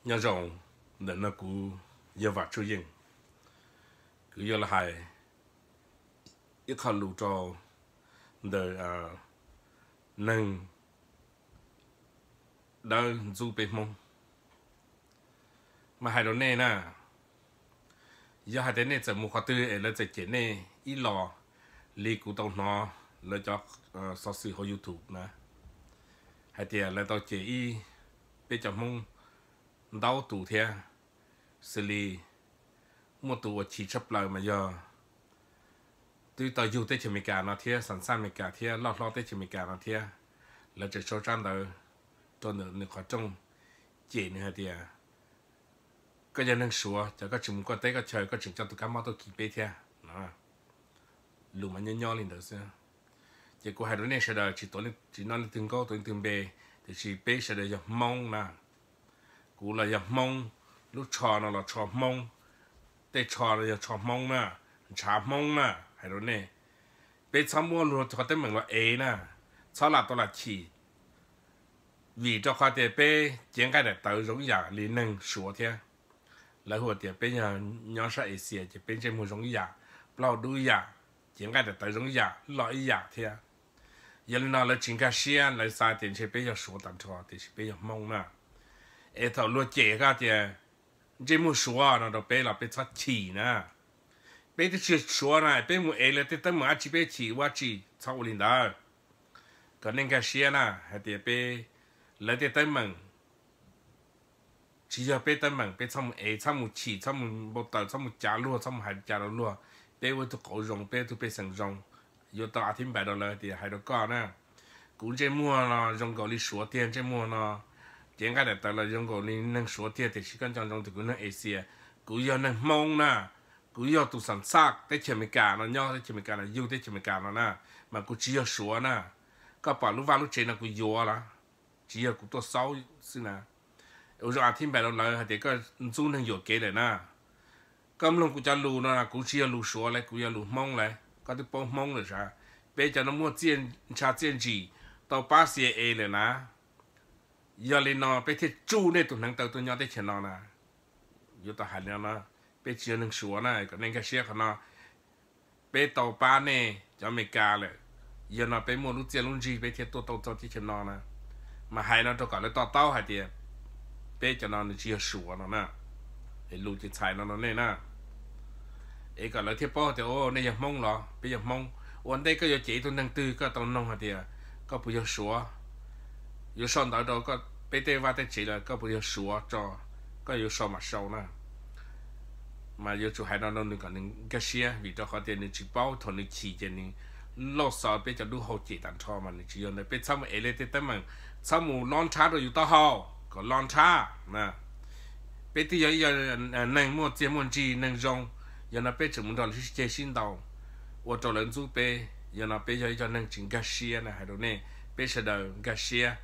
Nyob zoo, ntawm no kuv yog Vam Tsuj Yeej. Kuv yuav los hais ib qho lus rau ntawm neeg dawb ntxub peb Hmoob. Mas hais rau nej na, yog hais tias nej txawm mus qhov twg es lawv txawm cem nej ib los li kuv tau hnov lawv cov xov xwm hauv YouTube na, hais tias lawv tau cem ib peb cov Hmoob ntau tus thiab, xws li muaj tus uas chim tshaj plaws mas yog twb tau yug teb chaws Amelikas no thiab xam xaj Amelikas thiab loj hlob teb chaws Amelikas no thiab, lawv tseem sau tsab ntawv rau ntawm nws qhov rooj cem nws hais tias, koj yog neeg Suav, cas koj tsis mus koj teb koj chaw, koj tseem coj tus kab mob tuaj kis peb thiab no. Lus mas nyob nyob li ntawd xwb. Ces kuv hais rau nej sawv daws, tsis noj leej twg nkaub tuav leej twg npe, tiam sis peb sawv daws yog Hmoob na. Kuv los yog Hmoob, lub tsho no los tsho Hmoob, tej tsho no yog tsho Hmoob na, ntshav Hmoob na, hais rau nej. Peb txhob muab luag qhov teeb meem los ev na, txhob lam tau lam chim, vim rau qhov tias peb cev nqaij daim tawv zoo ib yam li neeg Suav thiab. Lawv hu tias peb yog nyob sab Asia ces peb ntsej muag zoo ib yam, plaub hau dub ib yam, cev nqaij daim tawv zoo ib yam, loj ib yam thiab. Yog li no lawv tsis nkag siab, lawv xav tias ntshe peb yog Suav tag nrho tiam sis peb yog Hmoob na. Es thaum luag cem koj tias ntsej muag Suav no rau peb los peb txhob chim na. Peb twb tsis yog Suav na, peb mus ev lawv tej teeb meem dab tsi peb chim ua dab tsi, txhob ua li ntawd. Kom nej nkag siab na hais tias peb, lawv tej teeb meem tsis yog peb teeb meem, peb txhob mus ev, txhob mus chim, txhob mus npau taws, txhob mus cav luag, txhob mus hais li cas rau luag. Peb ua ib tug qauv zoo, peb ua tug pej xeem zoo. Yuav tau a thib npais rau lawv tias hais rau koj na, kuv ntsej muag no zoo nkaus li Suav tiag, ntsej muag no cev nqaij daim tawv los zoo nkaus li neeg Suav tiag, tiam sis koj nco ntsoov tias kuv neeg Asia, kuv yog neeg Hmoob na, kuv yog tus xam xaj teb chaws Amelikas no, nyob teb chaws Amelikas no, yug teb chaws Amelikas no na, mas kuv tsis yog Suav na. Koj pom lub vaj lub tsev no kuv yuav los, tsis yog kuv tuaj xaub xwb na. Ua zoo a thib npais rau lawv hais tias koj ntxub neeg yuam kev lawm na. Koj mloog kuv cov lus no, kuv tsis yog lus Suav lawm, kuv yog lus Hmoob lawm, koj twb paub Hmoob lawm sav. Peb cov no muaj txiaj ntsha txiaj ntsig tau pab C I A lawm na. Yog li no peb thiaj tsuj nej tus hneev taw tuaj nyob teb chaws no na. Yuav tau hais li no, peb tsis yog neeg Suav na, kom nej nkag siab qhov no. Peb tau pab nej cov Amelikas lawm, yog no peb muaj lub txiaj lub ntsig peb thiaj tuaj tau txog teb chaws no na. Mas hais no rau kom lawv to taub hais tias peb cov no nws tsis yog Suav no na. Es lus ces txhais no rau nej na, es kom lawv thiaj paub tias, o, nej yog Hmoob los peb yog Hmoob. Ua ntej koj yuav cem ib tug neeg twg koj tau noog hais tias koj puas yog Suav, yuav sau ntawv rau peb tej vaj tej tsev lawm, koj puas yog Suav tso, koj yuav sau mam sau na. Mas yuav tsum hais no rau nws kom nws nkag siab, vim rau qhov tias nws tsis paub, thaum nws chim ces nws lauj xov peb cov dub hau cem tag nrho, mas nws tsis yog ntawd. Peb txhob mus ev lawv tej teeb meem, txhob mus lob nrhab rau yus taub hau kom lob nrhab. Peb twb yog ib co neeg muaj txiaj muaj ntsig, neeg zoo, yog no peb tseem mus nrog lawv sib ceg sib ntaus, ua rau lawv ntxub peb, yog no peb yog ib co neeg tsis nkag siab na. Hais rau nej, peb sawv daws nkag siab,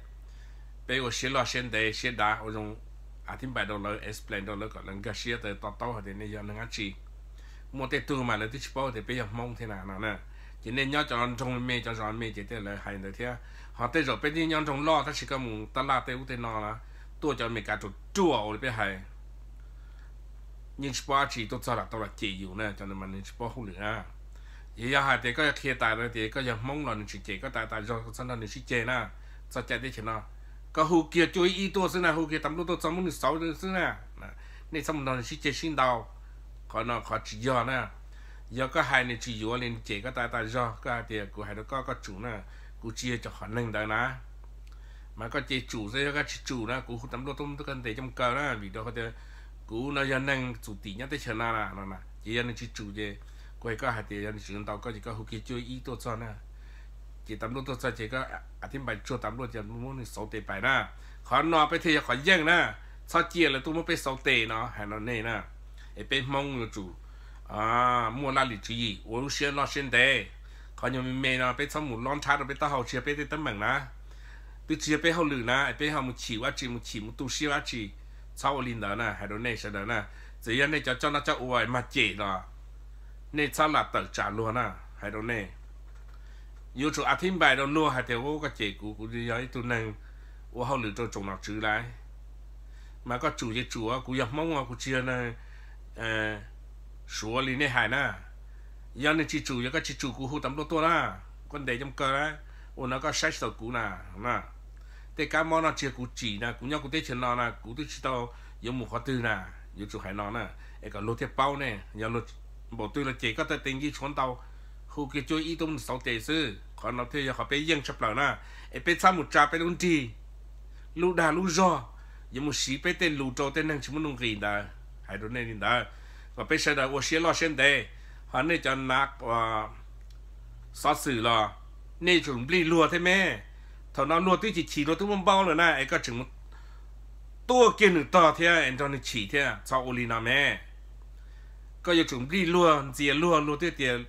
peb ua siab loj siab ntev siab dav, ua zoo a thib npais rau lawv, explain rau lawv kom lawv nkag siab, to taub hais tias nej yog neeg dab tsi. Muaj tej tug mas lawv twb tsis paub tias peb yog Hmoob thiab na no na. Ces nej nyob cov nroog me me, cov zos me ces tej lawv hais ntawd thiab. Ho tej zaum peb twb nyob nroog loj tab sis koj mus tab laj tej ub tej no na, tuaj cov Amelikas ruam ruam ua li peb hais, yeej tsis paub dab tsi, tuaj txog lam tau los cem yus na, cov ntawd mas nws tsis paub hauj lwm na. Yog, yog hais tias koj qhia tas tias koj yog Hmoob los nws tseem cem koj tas tas zog, koj txhob nrog nws sib ceg na. Txog caij teb chaws no, koj hu kiag cuaj ib ib tuaj xwb na, hu kiag tas nplua tuaj txog muab nws xauv xwb na. Nej txhob mus nrog nws sib ceg sib ntaus, qhov no qhov tsis yog na. Yog koj hais nws tsis yuav li, nws cem koj tas tas zog, koj hais tias kuv hais rau koj, koj tsum na, kuv tsis yog cov qhov neeg ntawd na. Mas koj ces tsum xwb, yog koj tsis tsum na kuv hu tas nplua tuaj muab koj ntes coj mus kaw na, vim rau qhov tias kuv no yog neeg txum tim nyob teb chaws no na no. Ces yog nws tsis tsum ces kuv hais koj hais tias yog nws tsis yuav ntaus koj ces koj hu kiag cuaj ib tuaj txog na. Ces tas nplua tuaj txog ces koj a thib npais tsuag tas nplua ces muab nws xauv tes pais na. Qhov no peb thiaj yog qhov yeej na, txhob cia lawv tuaj muab peb xauv tes no, hais no nej na. Es peb Hmoob yuav tsum muaj laj lim tswv yim, ua lub siab loj siab ntev. Qhov nyuag me me no peb txhob mus lob nrhab rau peb taub hau, tsis yog peb tej teeb meem na, twb tsis yog peb hauj lwm na, es peb ho mus chim ua dab tsi, mus chim mus tu siab ua dab tsi. Txhob ua li ntawd na, hais rau nej sawv daws na. Txawm yog nej cov coj noj coj ua mag cem los nej txhob lam tawm tsam luag na, hais rau nej. Yuav tsum a thib npais rau luag hais tias, u, koj cem kuv, kuv yog ib tug neeg ua hauj lwm rau tsoom nom tswv lawm. Mas koj tsum ces tsum, kuv yog Hmoob, kuv tsis yog Suav li nej hais na. Yog nws tsis tsum, yog koj tsis tsum kuv hu tas nplua tuaj na, koj ntes coj kaw na, ua no koj saib tsis taus kuv na. Tej kab mob no tsis yog kuv tsim na, kuv nyob kuv teb chaws no na, kuv twb tsis tau yuav mus qhov twg na, yuav tsum hais no na, es kom luag thiaj paub ne. Yog luag npaum twg los ces koj tej tes nkij tshuav ntau, hu kiag cuab ib tuaj mus xauv tes xwb. Qhov no thiaj yog qhov peb yeej tshaj plaws na, es peb txhob mus tsa peb lub nrig, lub dag lub zog, yuav mus siv peb tej lus rau tej neeg tsis muaj nuj nqis ntawd. Hais rau nej li ntawd, kom peb sawv daws ua siab loj siab ntev. Ho nej cov nav xov xwm los nej yuav tsum nplij luag thiab me. Thaum no luag twb chim chim, luag twb muaj npau lawm na, es koj tseem mus tuaj kiag nws tog thiab es nrog nws chim thiab, txhob ua li no me. Koj yuav tsum nplij luag, ntxias luag, luag thiaj tias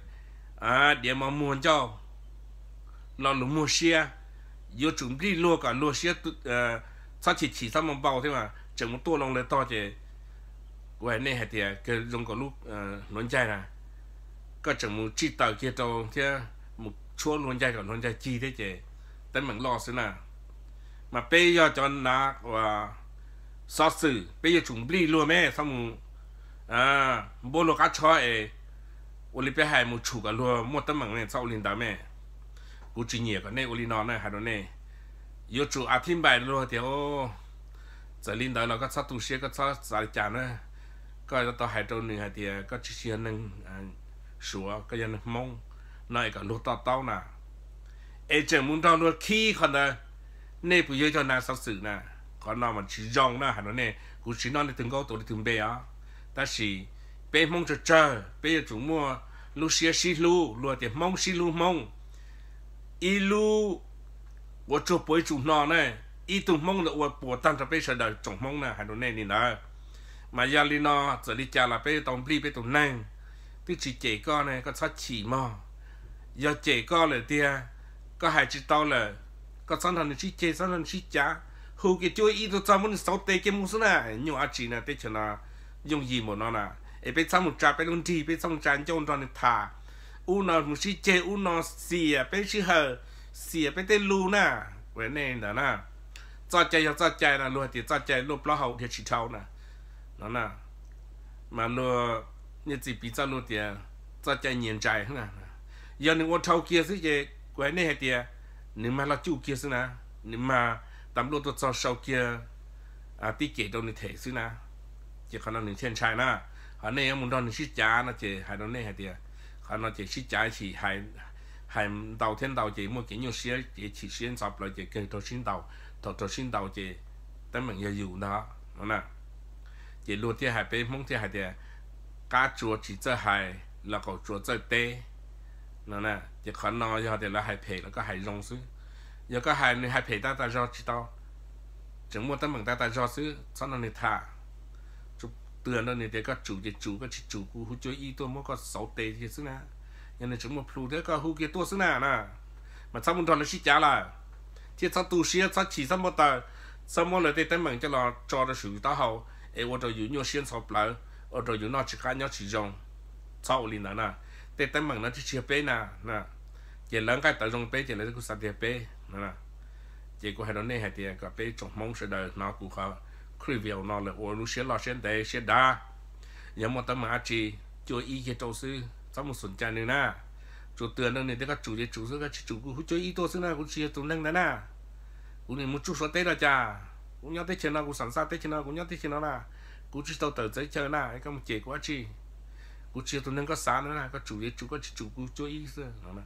diav mos muag ncauj, lo lus muag siab. Yuav tsum nplij luag kom luag siab, txhob chim chim txhob muaj npau thiab mas tseem mus tuaj loo lawv tog ces kuv hais nej hais tias kawg zoo nkaus lub hluav ncaig na, koj tseem mus tsij taws kiag rau thiab mus tshuab hluav ncaig kom hluav ncaig cig thiab ces teeb meem loj xwb na. Mas peb yog cov nav xov xwm, peb yuav tsum nplij luag me, txhob mus npuab luag qab tsho es ua li peb hais mus tshum kom luag muaj teeb meem ne, txhob ua li ntawd me. Kuv tsis nyiam kom nej ua li no na, hais rau nej. Yuav tsum a thib npais luag tias, txawm li ntawd los koj txhob tu siab, koj txhob xav li cas na. Koj tau hais rau nws hais tias koj tsis yog neeg Suav, koj yog neeg Hmoob no es kom luag to taub na. Es tseem mus nrog luag khib qhov ntawd, nej puas yog cov nav xov xwm na? Qhov no mas tsis zoo na, hais rau nej, kuv tsis noj leej twg nkaub tuav leej twg npe os. Tab sis peb Hmoob tsawg tsawg peb yuav tsum muaj lub siab sib hlub, luag tias Hmoob sib hlub Hmoob. Ib lub ua tsuag puas ib tsu hno na, ib tug Hmoob ntawd ua puas tag nrho peb sawv daws tsoom Hmoob na, hais rau nej li ntawd. Mas yog li no, txawm li cas los peb tau nplij peb tus neeg. Twb tsis cem koj ne, koj txhob chim mog. Yog cem koj lawm tiag, koj hais tsis tau lawm, koj txhob nrog nws sib ceg, txhob nrog nws sib cav. Hu kiag cuab ib tuaj txog muab nws xauv tes kiag mus xwb na. Nyuaj dab tsi na, teb chaws no yooj yim npaum no na. Es peb txhob mus tsa peb lub nrig, peb txhob mus tsa ncauj nrog nws tham. Ub no mus sib ceg, ub no xiam peb sij hawm, xiam peb tej lus na. Kuv hais nej ntawd na, txoj cai yog txoj cai no, luag hais tias txoj cai luaj plaub hau dhia tsis dhau na. No na, mas luag niaj txiv piv txoj lus tias txoj cai nyias ntsais na. Yog nws ua dhau kiag xwb ces kuv hais nej hais tias nws mag loj cuj kiag xwb na, nws mag tas npluaj tuaj txog sau kiag tib kem rau nws them xwb na. Ces qhov no nws thiaj ntshai na. Ho nej yuav mus nrog nws sib cav no ces hais rau nej hais tias qhov no ces sib cav chim, hais ntau thiab ntau ces muaj kev nyuaj siab, kev chim siab ntxhov plawv ces kawg raug sib ntaus. Thaum raug sib ntaus ces teeb meem yog yus ntag no na. Ces luag thiaj hais, peb Hmoob thiaj hais tias qab tsua tsis txawj hais los qaum tsua txawj teb no. Ces qhov no yog tias lawv hais phem los koj hais zoo xwb. Yog koj hais nws hais phem tab tas zog tsis tau, tseem muaj teeb meem tab tas zog xwb, txhob nrog nws tham. Tsuas twag nrog nws tias koj tsum ces tsum, koj tsis tsum kuv hu cuab ib tuaj muab koj xauv tes kiag xwb na. Yog nws tseem muaj plhu thiab koj hu kiag tuaj xwb na na, mas txhob mus nrog lawv sib cav lawm, thiab txhob tu siab, txhob chim, txhob npau taws, txhob muab lawv tej teeb meem coj los tso rau saum yus taub hau es ua rau yus nyuaj siab ntxhov plawv, ua rau yus noj tsis qab nyob tsis zoo. Txhob ua li ntawd na. Tej teeb meem no tsis tsis yog peb na, ces lawv nqaij tawv zoo peb ces lawv kuj xav tiag peb. Ces kuv hais rau nej hais tias kom peb tsoom Hmoob sawv daws hnov kuv qhov clip video no lawm ua lub siab loj siab ntev siab dav. Yog muaj teeb meem dab tsi, cuab ib kiag rau xwb, txhob mus xum cai nws na. Tsuas twag nrog nws tias koj tsum ces tsum xwb, koj tsis tsum kuv hu cuab ib tuaj xwb na, kuv tsis yog tus neeg ntawd na. Kuv nim mus tsuj Suav teb los cas? Kuv nyob teb chaws no, kuv xam xaj teb chaws no, kuv nyob teb chaws no na. Kuv tsis tau tawm txawv chaw na, koj mus cem kuv dab tsi? Kuv tsis yog tus neeg koj xav ntawd na, koj tsum ces tsum, koj tsis tsum kuv cuab ib xwb no.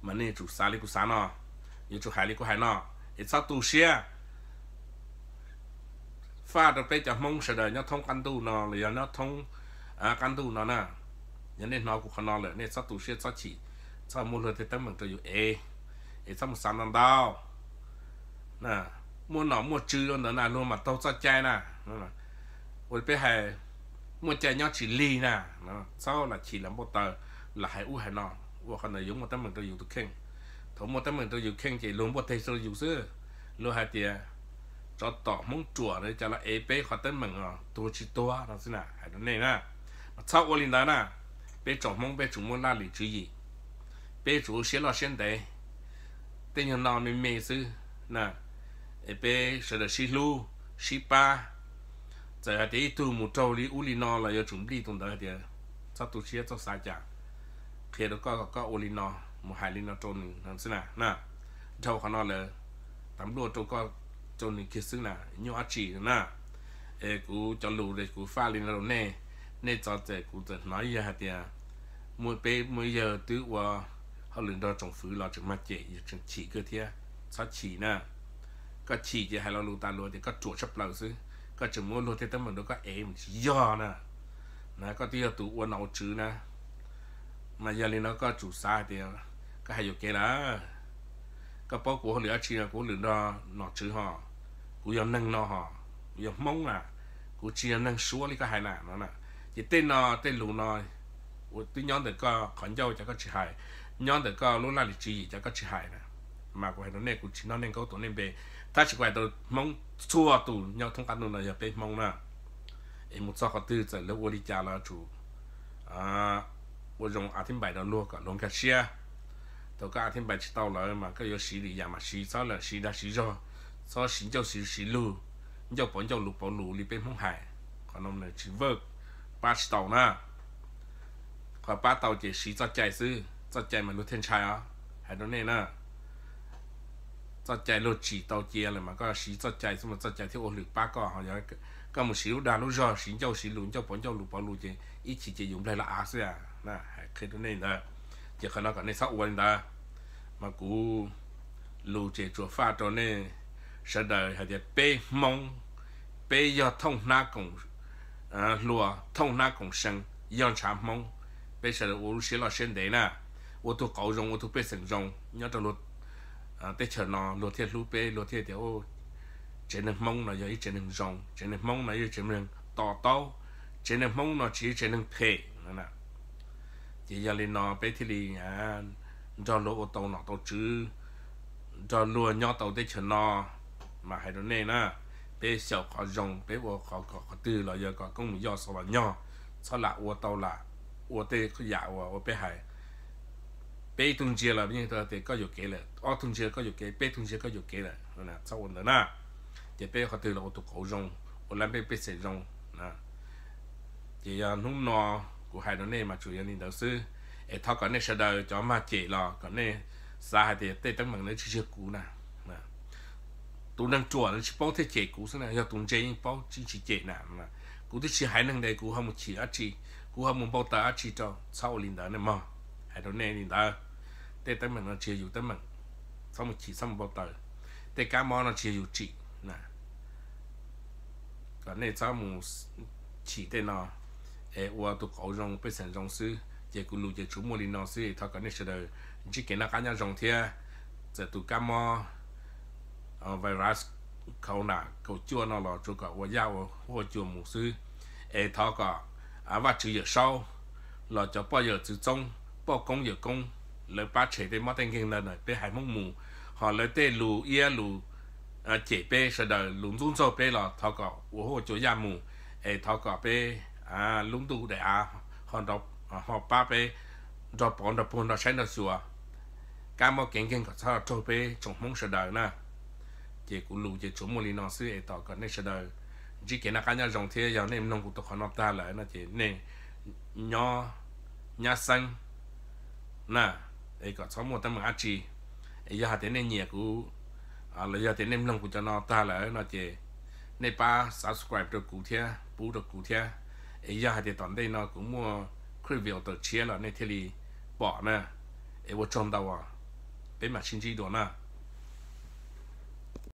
Mas nej yuav tsum xav li kuv xav no, yuav tsum hais li kuv hais no, es txhob tu siab. Faj rau peb cov Hmoob sawv daws nyob thoob qab ntuj no los yog nyob thoob qab ntuj no na. Yog nej hnov kuv qhov no lawm nej txhob tu siab, txhob chim, txhob muab luag tej teeb meem rau yus ev, es txhob mus xav ntau ntau. Muaj nom muaj tswv rau ntawd na luag mam taug txoj cai na. Ua li peb hais, muaj cai nyob tsis lig na. Txhob lam chim lam npau taws, lam hais ub hais no, ua qhov ntawd yuav muaj teeb meem rau yus tus kheej. Thaum muaj teeb meem rau yus kheej ces luag npuaj teg rau yus xwb. Luag hais tias tsov tom Hmoob ruam no cas los ev peb qhov teeb meem os, tuag tsis tuag no xwb na, hais rau nej na. Mas txhob ua li ntawd na. Peb tsoom Hmoob peb tsum muaj laj lim tswv yim, peb tsum ua siab loj siab ntev. Tej nyuag no me me xwb na, es peb sawv daws sib hlub, sib pab. Txawm hais tias ib tug mus raug li ub li no los yuav tsum nplij tus ntawd hais tias txhob tu siab, txhob xav cas, qhia rau koj, koj ua li no, mus hais li no rau nws xwb na, na. Dhau qhov no lawm, tas npluaj rau koj, rau nws kiag xwb na, nyuaj dab tsi na. Es kuv cov lus es kuv faj li no rau nej, nej txo txawm kuv txawm hnov yog hais tias muaj peb muaj yawg twb ua hauj lwm nrog tsoom fwv los tseem mag cem, yog tseem chim kawg thiab. Txhob chim na. Koj chim ces hais lo lus tas luag tias koj ruam tshaj plaws xwb, koj tseem muab luag tej teeb meem rau koj ev, tsis yog na. Na, koj twb yog tus ua nom ua tswv na, mas yog li no koj tsum xav hais tias koj hais yuam kev lawm. Koj paub kuv hauj lwm dab tsi no, kuv hauj lwm nrog nom tswv ho, kuv yog neeg no ho, kuv yog Hmoob na, kuv tsis yog neeg Suav li koj hais na no na. Ces tej no, tej lus no uas twb nyob ntawm koj qhov ncauj cas koj tsis hais, nyob ntawm koj lub laj lim tswv yim cas koj tsis hais na. Mas kuv hais rau nej, kuv tsis noj nej nkaub tuav nej npe, tab sis kuv hais rau Hmoob txhua tus nyob thoob qab ntuj no yog peb Hmoob na. Es mus txog qhov twg txawm luag ua li cas los tsum ua zoo a thib npais rau luag kom luag nkag siab. Thaum koj a thib npais tsis tau lawm mas koj yuav siv lwm yam mas siv, txhob lam siv dag siv zog, txhob siv ncauj siv, siv lug, ncauj pauv ncauj, lus pauv lus li peb Hmoob hais. Qhov no nws tsis work, pab tsis tau na. Qhov pab tau ces siv txoj cai xwb, txoj cai mas luag thiaj ntshai os, hais rau nej na. Txoj cai luag tsim tau cia lawm mas koj siv txoj cai xwb mas txoj cai thiaj ua hauj lwm pab koj. Ho yog koj mus siv lub dag lub zog, siv ncauj siv lus, ncauj pauv ncauj, lus pauv lus ces ib chim ces yus nplaig laj av xwb. Hais qhia rau nej ntawd, ces qhov no kom nej txhob ua li ntawd. Mas kuv lus ces tsuas faj rau nej sawv daws hais tias peb Hmoob, peb yog thooj hnab koom, hluas thooj hnab koom see, yog ntshav Hmoob, peb sawv daws ua lub siab loj siab ntev na, ua tug qauv zoo, ua tug pej xeem zoo nyob rau luag teb chaws no, luag thiaj hlub peb, luag thiaj tias tsev neeg Hmoob no yog ib tsev neeg zoo, tsev neeg Hmoob no yog ib tsev neeg to taub, tsev neeg Hmoob no tsis yog tsev neeg phem. Ces yog li no peb thiaj li nrog luag ua tau nom tau tswv, nrog luag nyob tau teb chaws no. Mas hais rau nej na, peb xyaum qhov zoo, peb ua qhov kom qhov twg los yog kom koob mus yoj xaus los nyog, txhob lam ua tau lam ua tej yam uas ua peb hais. Peb ib tug ntsia los yeej tias koj yuam kev lawm, ob tug ntsia koj yuam kev, peb tug ntsia koj yuam kev lawm, txhob ua ntawd na. Ces peb qhov twg los ua tus qauv zoo, ua lab pej pej xeem zoo. Ces yog hnub no kuv hais rau nej mas tsuas yog li ntawd xwb. Es thov kom nej sawv daws cov mag cem los kom nej xav hais tias tej teeb meem ntawd tsis yog kuv na. Tus neeg ruam tsis paub thiaj cem kuv xwb na, yog tus ntse yeej paub tsis, tsis cem na. Kuv twb tsis haiv neeg ntes kuv ho mus chim dab tsi, kuv ho mus npau taws dab tsi rau, txhob ua li ntawd nej mog. Hais rau nej li ntawd, tej teeb meem no tsis yog yus teeb meem, txhob mus chim txhob mus npau taws. Tej kab mob no tsis yog yus tsim na. Kom nej txhob mus chim tej no, es ua tus qauv zoo pej xeem zoo xwb. Ces kuv lus ces tsuas muaj li no xwb, thov kom nej sawv daws ntsib kev noj qab nyob zoo thiab. Txawm tus kab mob virus corona kaum cuaj no los tsuas kom ua yaj ua huaj cua mus xwb. Es thov kom Vajtswv Yawm Saub los cov poj yawm txwv txoob, poj koob yawm koob, lawv pab tshem tej mob tej nkeeg ntawd na peb haiv Hmoob mus. Ho lawv tej lus iab lus cem peb sawv daws, lus ntxub ntxaug peb los thov kom ua huaj cua yaj mus. Es thov kom peb lub ntuj daim av ho pab peb nrog pov nrog puag nrog saib nrog xyuas, kab mob kev nkeeg kom txhob raug peb tsoom Hmoob sawv daws na. Ces kuv lus ces tsuas muaj li no xwb, es thov kom nej sawv daws ntsib kev noj qab nyob zoo thiab. Yog nej mloog kuv tau qhov no tag lawm no ces nej nyob nyab xeeb na, es kom txhob muaj teeb meem dab tsi. Es yog hais tias nej nyiam kuv los yog tias nej mloog kuv cov no tag lawm no ces nej pab subscribe rau kuv thiab pub rau kuv thiab. Es yog hais tias tom ntej no kuv muaj clip video tawm tshiab los nej thiaj li pom na. Es ua tsaug ntau, peb mam sib ntsib dua na.